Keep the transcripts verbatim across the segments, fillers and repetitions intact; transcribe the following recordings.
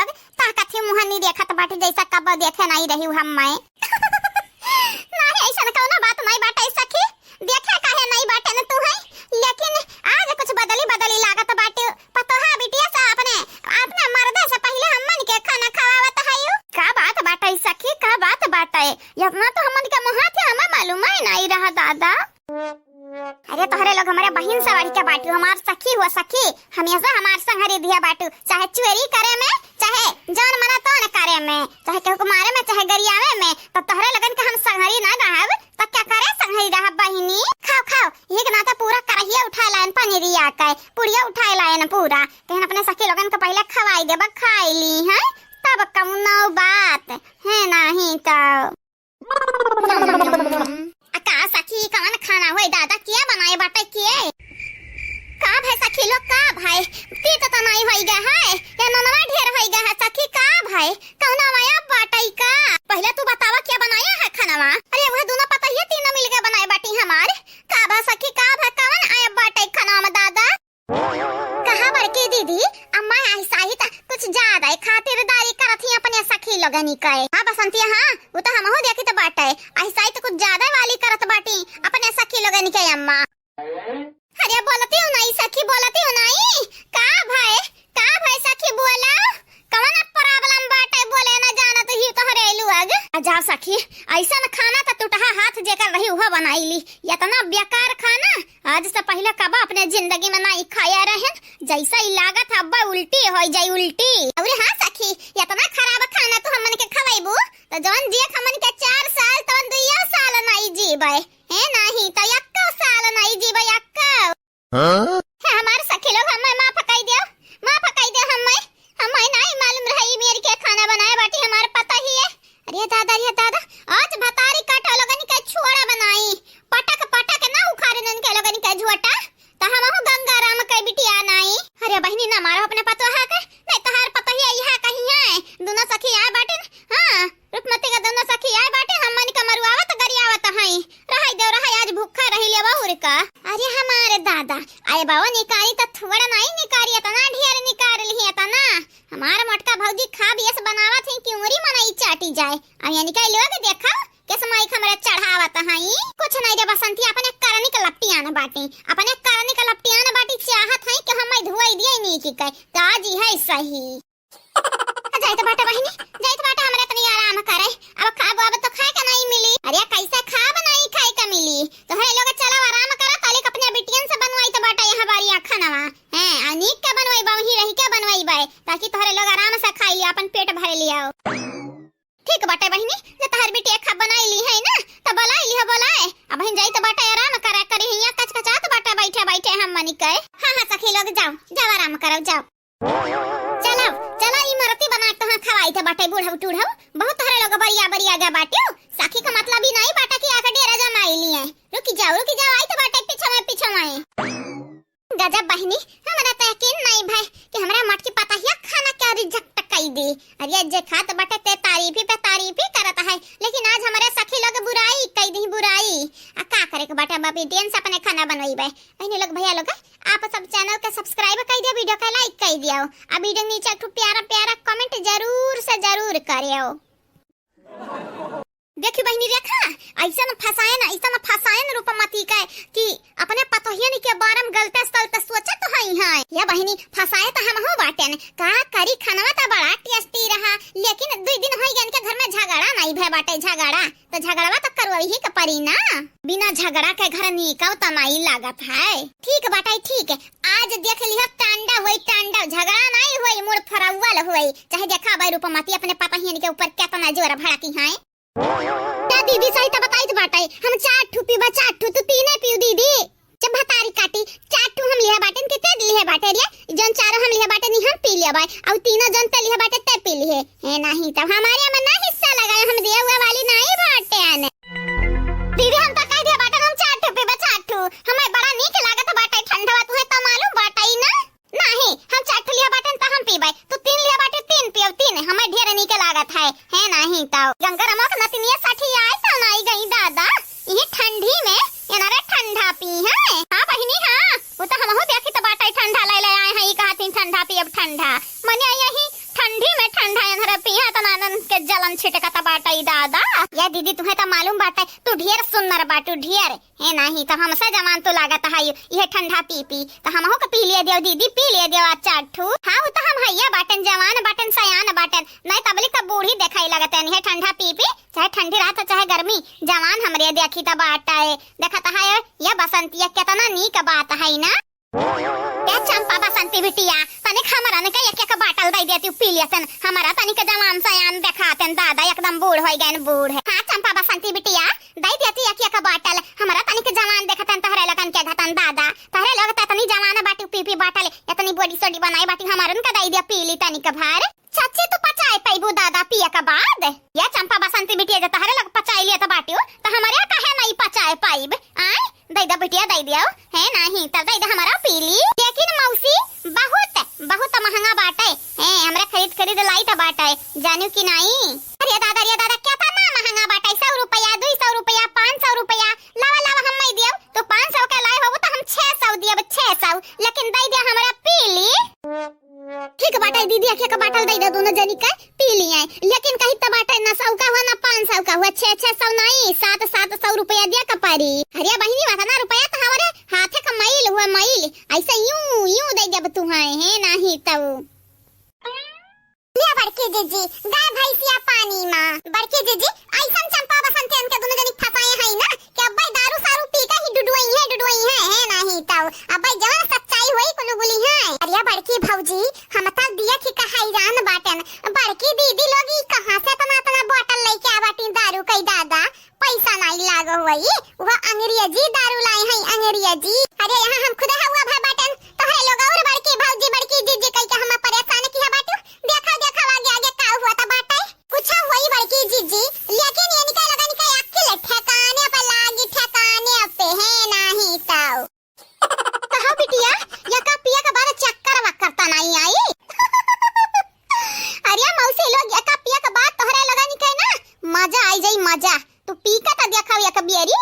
ता कथी मुँह नहीं देखत बाटी, जैसा कब देखे नहीं रही हूँ हम मैं। नहीं, ऐसा कौनो बात नहीं बाटे सखी, देखे काहे नहीं बाटे न तू है, लेकिन आज कुछ बदली बदली लागत बाटे। पतोहा बिटिया से अपने, अपने मर्दे से पहले हमन के खाना खवावत है। का बात बाटे सखी, का बात बाटे? इतना तो हमन के मुँह थे हमें मालूम ही नहीं रहा दादा। अरे तोहरे लोग हमारे बहिन से बढ़ के बाटू, हमार सखी हुआ सखी, हमेशा हमार संगरी दिया बाटू, चाहे चोरी करे में, चाहे जौन मना तौन करे में, चाहे केहू को मारे में, चाहे गरियावे में, तो तोहरे लगन के हम संगरी ना रहब, तो क्या करे संगरी रहब बहिनी? खाओ, खाओ, एक ना तो पूरा करहिया उठाए लायन पनीरिया के, पुड़िया उठाए लायन पूरा, कहन अपने सखी लोगन के पहले खवाई देबा, खाई ली हैं, तब कौनो बात है, नहीं तो। आ का सखी, कवन खाना होई दादा, के बनाए बाटे के? का भाई सखी लोग, का भाई? तीत तो नहीं होई गए है, या ननवा ढेर होई गए है सखी, का भाई? कौना माया बाटे का? पहले तू बतावा के बनाया है खानवा? अरे वह दोनों पतोहिया तीनों मिल के बनाए बाटी हमार। का भा सखी, का भा, कवन आया बाटे खानवा में दादा? कहाँ बड़की दीदी, अम्मा ऐसा ही त कुछ ज्यादा ही खातिरदारी करत ही अपने सखी लोगनी के। हाँ बसंतिया, हाँ, वो तो हमहू देखी तो बाटे, ऐसा ही तो कुछ ज्यादा वाली करत बाटी अपने सखी लोगनी के अम्मा। अरे बोलती हूँ नहीं सखी, बोलती हूँ नहीं। का भाई, का भाई सखी बोला, कवन problem बाटे, बोले ना जानत ही तोहरे लोग। आ जाओ सखी, ऐसा न खाना त टूटहा हाथ जेकर रही उहो बनाई ली, इतना बेकार खाना। आज से पहले कबा अपने जिंदगी में नाई खाया रहन, जैसा ही लागत है अब्बा उल्टी होई जाई उल्टी। अरे हाँ सखी, इतना खराब खाना तू हमन के खवाइबू, तो जौन जिए हमन के चार साल, तौन दुइयो साल नाई जीबे। हे नाही, तो यक्को साल नाई जीबे, यक्को। हाँ? हे हमार सखी लोग, हमें माफ कई दियो, माफ कई दियो हमें, हमें नाई मालूम रहे, ई मेर के खाना बनाए बाटी हमार पतोहिया। अरे दादा, अरे दादा, आज भतारी काटा लोगन के छोड़ा बनाई, पटक पटक ना उखाड़न इनके लोगन के झोटा, त हमहू गंगाराम के बिटिया नाई। अरे बहिनी, ना मारो अपने पतोहा के, नहीं तहार पतोहिया यहाँ कहीं है, दोनों सखी आए बाटिन। हाँ, रूपमती का दोनों सखी आए बाटे, हमन का मरुआवत गरियावत हई। रहई देव रहई, आज भूखा रही लेवा उर का। अरे हमारे दादा, आए बाबा निकारी त थोड़ा नाई निकारी, इतना ढेर निकार लिही इतना। हमार मोटका भौजी खा बियस बनावत ही कि उरी मनई चाटी जाए। अब यानी का लोग देखा, किस माई के हमरा चढ़ावत हई। कुछ नहीं रे बसंती, अपने करनी के लपटियान बाटे, अपने करनी के लपटियान बाटे, चाहत हई कि हम धुआई दिए नी की कहे, ताजी है सही। जाइत बाटे बहिनी, जाइत बाटे, हमरा तनी आराम करे। अब खाबो, अब तो खाए के नहीं मिली। अरे कैसे खाब, नहीं खाए के मिली? तोहरे लोग चलो आराम करो, तालिक अपने बिटियन से बनवाइत बाटे यहाँ बारी खानवा। हैं, आ नीक के बनवाई बा, वहीं रही के बनवाई बा, ताकि तोहरे लोग आराम से खाई लिया, अपन पेट भर लिया। ठीक बाटे बहिनी, जे तोहर बिटिया खा बनाई ली है ना, तो बोलाई लिया, बोलाए। अब हम जाइत बाटे आराम करे, करी हियाँ कचकचात बाटे बैठे बैठे हम मनी के। हाँ, हाँ सखी लोग, जाओ, जाओ आराम करो, जाओ। चलो, चलो, ई मरती बना के तोहाँ खवाई थे बाटे बूढ़ऊ टूढ़ऊ। बहुत तोहरे लोग बरिया बरिया गए बाटे। सखी का मतलब ही नहीं बाटे कि आके डेरा जमाई लिए। रुकी जाओ, रुकी जाओ, आई तो बाटे पीछे में, पीछे में। गजब बहिनी, हमरा तो यकीन नहीं भय कि हमरा मोटकी पतोहिया खाना के reject कई दी। अरे जे खात बाटे ते तारीफी पे तारीफी करत है, लेकिन आज हमरे सखी लोग बुराई कई दी, बुराई। आ का करे के बाटे, बाबी दिन से अपने खाना बनवाई बे। बहिनी लोग, भैया लोग, आप सब channel के subscribe कई दियो, video के like कई दियो, आ video के नीचे एक ठो प्यारा प्यारा comment जरूर से जरूर करियो। देखी बहिनी रेखा, ऐसन फसायन, ऐसन फसायन रूपमती के कि अपने पतोहियन के बारे में गलते सलते सोचत हई हैं। ये बहिनी फसाए त हमहू बाटेन, का करी, खानवा त बड़ा tasty रहा, लेकिन दुई दिन होई गए इनके घर में झगड़ा नहीं भे बाटे, झगड़ा। तो झगड़वा तो करवही के परी ना, बिना झगड़ा के घर नीकव त नाई लागत है। ठीक बाटे, ठीक, आज देख लिहो तांडव होई, तांडव, झगड़ा नाई होई, मुड़ फरौवल होई, चाहे देखा भाई रूपमती अपने पतोहियन के ऊपर केतना जोर भड़की हैं। क्या दीदी सही तो बताई तो बाटे, हम चार ठू पीबा, चार ठू, तू तीने पीऊ दीदी। जब भतारी काटी, चार ठू हम लिहे बाटेन के ते लिहे बाटे रे, जौन चारो हम लिहे बाटे नी हम पी लिया बाय, अउ तीनों जौन ते लिहे बाटे ते पी लिहे। हे नाही, तब हमारे में ना हिस्सा लगाए, हम दिए हुए वाली नाही बाटेन। दीदी हम तो कह दिया बाटेन हम चार ठू पीबे, चार ठू। हमें बड़ा नीक लागत बाटे ठंडवा, तुहे तो मालूम बाटे ही ना। नाही, हम चार ठू लिहे बाटेन त हम पीबे, तू तीन लिहे बाटे तीन पियो, तीन हमें ढेर नीक लागत है। हे नाही तो गंगा रमक नतिनिया साठी आए तो नाई गई दादा। इही ठंडी में एनरे ठंडा पी है। हाँ बहिनी, हाँ, वो तो हमहू देखी तो बाटे ठंडा ले ले आए हैं, ई कहत ही ठंडा पियब ठंडा। मने यही ठंडी में ही तो हमसे जवान तो लागत है यू, इहे ठंडा पी पी। तो हमहू के पी लिए दियो दीदी, पी लिए दियो आज चार ठू। हाँ, वो तो हम हइया बाटन, जवान बाटन, सयान बाटन, नहीं तबली तो बूढ़ी देखाई लगत है, इहे ठंडा पी पी, चाहे ठंडी रहत चाहे गर्मी, जवान हमरे देखी तो बाटे। देखत है ये बसंतिया, कितना नीक बात है ना। ए चंपा बसंती बिटिया, तनिक हमरन के एक एक बाटल दइ देतिउ, पी लेतन। हमरा तनिक जवान सयान देखातन दादा, एकदम बूढ़ होइ गएन, बूढ़। हाँ चंपा बसंती बिटिया, दइ देतिउ एक एक बाटल, हमरा तनिक जवान देखतन तोहरे लोगन के घतन दादा। तोहरे लोग त एतनी जवान बाटिउ, पी पी बाटल, एतनी body सोडी बनाए बाटिउ, हमरन के दइ दिया, पी ली तनिक भर। चाची, तू पचाए पइबू दादा पिए के बाद? ये चंपा बसंती बिटिया, जे तहरे लग पचाए लिया त बाटियो, त हमरे काहे नहीं पचाए पाइब? आय, दइ दे बिटिया, दइ दियो। है नहीं, तब दइ दे हमरा पी ली। लेकिन मौसी, बहुत, बहुत महंगा बाटे। हैं, हमरा खरीद, खरीद लाई त बाटे, जानू कि नहीं? अरे दादा, अरे दादा, केतना महंगा बाटे? सौ रुपया, दुई सौ रुपया, पाँच सौ रुपया। लावा, लावा, हम नहीं दियो। तू पाँच सौ के लाए होबू त हम छह सौ दियब, छह सौ। लेकिन दइ दिया हमरा पी ली। ठीक बाटे दीदी, एक एक बाटल दइ दे दोनों जनी के, पी लियाए। लेकिन कही त बाटे ना सौ का हुआ ना पाँच सौ का हुआ, छह छह सौ नहीं, सात सात सौ रुपया दिया का परी। अरे बहिनी, वतना रुपया त हमरे हाथे का मइल हुआ, मइल। ऐसे यूं यूं दइ देब तू है, है नहीं तऊ। लिया बड़की जीजी, गाय भैंसिया पानी मा। बड़की जीजी, ऐसन चंपा बसंती इनके दोनों जनी फंसाए हैं ना, कि अब्बे दारू सारू पी के ही डुडुआई है, डुडुआई है, है नहीं तऊ। अब्बे जवन सच्चाई होई कुलु बोली है। अरे बड़की भौजी, हम त दिया कि का हैरान बाटन। बड़की दीदी लोग ई कहाँ से इतना, इतना बोतल लेके आवाटी दारू कई दादा? पैसा नहीं लागो होई, वो अंग्रेजी दारू लाए हैं, अंग्रेजी। अरे यहाँ हम खुद हुआ भर बाटन, तोहरे लोग और बड़की भौजी, बड़की जीजी कई के हम परेशान किया बाटू। देखा, देखा आगे, आगे का हुआ त बाटे। कुछ होई बड़की जीजी, लेकिन इनके लगन के अक्ल ठिकाने पे लागी, ठिकाने पे है नहीं तऊ। कहा बिटिया, यका पिया के बाद चक्कर वक्कर त नहीं आई? अरे मौसी लोग, यका पिया के बाद तोहरे लगन के ना मजा आई जाई, मजा। तू पी के त देखाओ एक बियरी।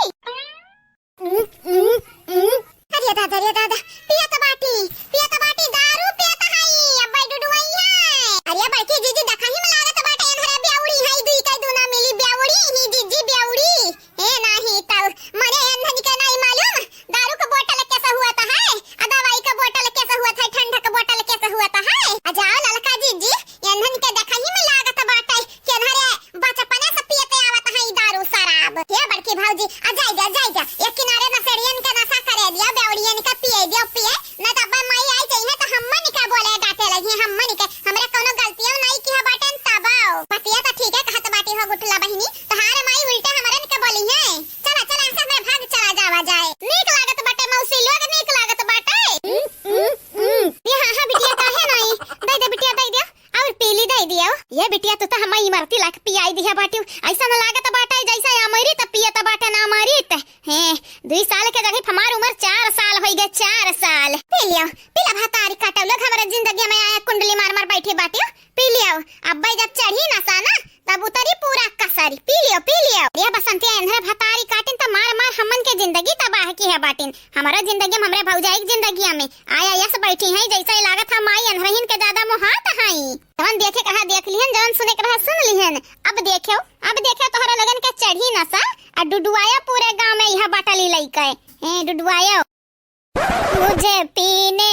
अरे दादा, अरे दादा, पियत बाटी, पियत बाटी, दारू पियत हई, अब्बे डुडुआई है। अरे बड़की जीजी, देखा ही में लागत बाटे, एनहरे बेवड़ी है, दुई के दूना मिली बेवड़ी ही जीजी, बेवड़ी। ए नाही तऊ, मने एनहन के नहीं मालूम, दारू के बोतल कैसे हुआ त है, आ दवाई के बोतल कैसे हुआ त है, ठंडा के बोतल कैसे हुआ त है। आ जाओ ललका जीजी, एनहन के देखा ही में लागत बाटे, कि एनहरे बचपने से पियते आवत है ई दारू शराब। हे बड़की भौजी, आ जाई जा, जाई जा, एक किनारे नशेड़ियन के नशा करे दिया, बेवड़ियन के पिए दियो, पिए, न त अब्बे माई आई जइहे त हमन के बोले डांटे लगी, हमन के, हमरा कौनो गलतियों नहीं किया बाटेन तबो। बतिया त ठीके कहत बाटी हो गुठला बहिनी, तोहार माई उल्टे हमरन के बोली है। चला, चला, ऐसे हमरे भाग चला जावा जाए। नीक लागत बाटे मौसी लोग, नीक लागत बाटे। ये हाँ, हाँ बिटिया, काहे नहीं? दे दे बिटिया, दे दे। और पीली दे दियो। ये बिटिया, तू तो हमारी इमरती लाख पियाई दिया बाटियो। ऐसा न लागत बाटे जैसे अमृत पियत बाटे ना अमृत। हैं, दुई साल के जगह हमार उम्र चार साल होई गए, चार साल। पी लियो, पीला भतारी काटो लोग, हमारे जिंदगी में आया कुंडली मार मार बैठे बाटियो। पी लियो, अब्बे जब चढ़ी नशा ना, तब उतरी पूरा कसरी। पी लियो, पी लियो। ये बसंतिया एन्हरे भतारी काटिन त मार मार हमन के जिंदगी तबाह की है बाटिन। हमारा जिंदगी में, हमरे भौजाई के जिंदगी में आया यस बैठी हैं, जैसे लागत है माई एन्हरहिन के ज्यादा मोहात हैं। जवन देखे के रहा देख लिहन, जवन सुने के रहा सुन लिहन। अब देखो, अब देखो तोहरा लगन के चढ़ी नशा, आ डुडुआया पूरे गांव में यह बाटली लइके। ए, डुडुआयो। मुझे पीने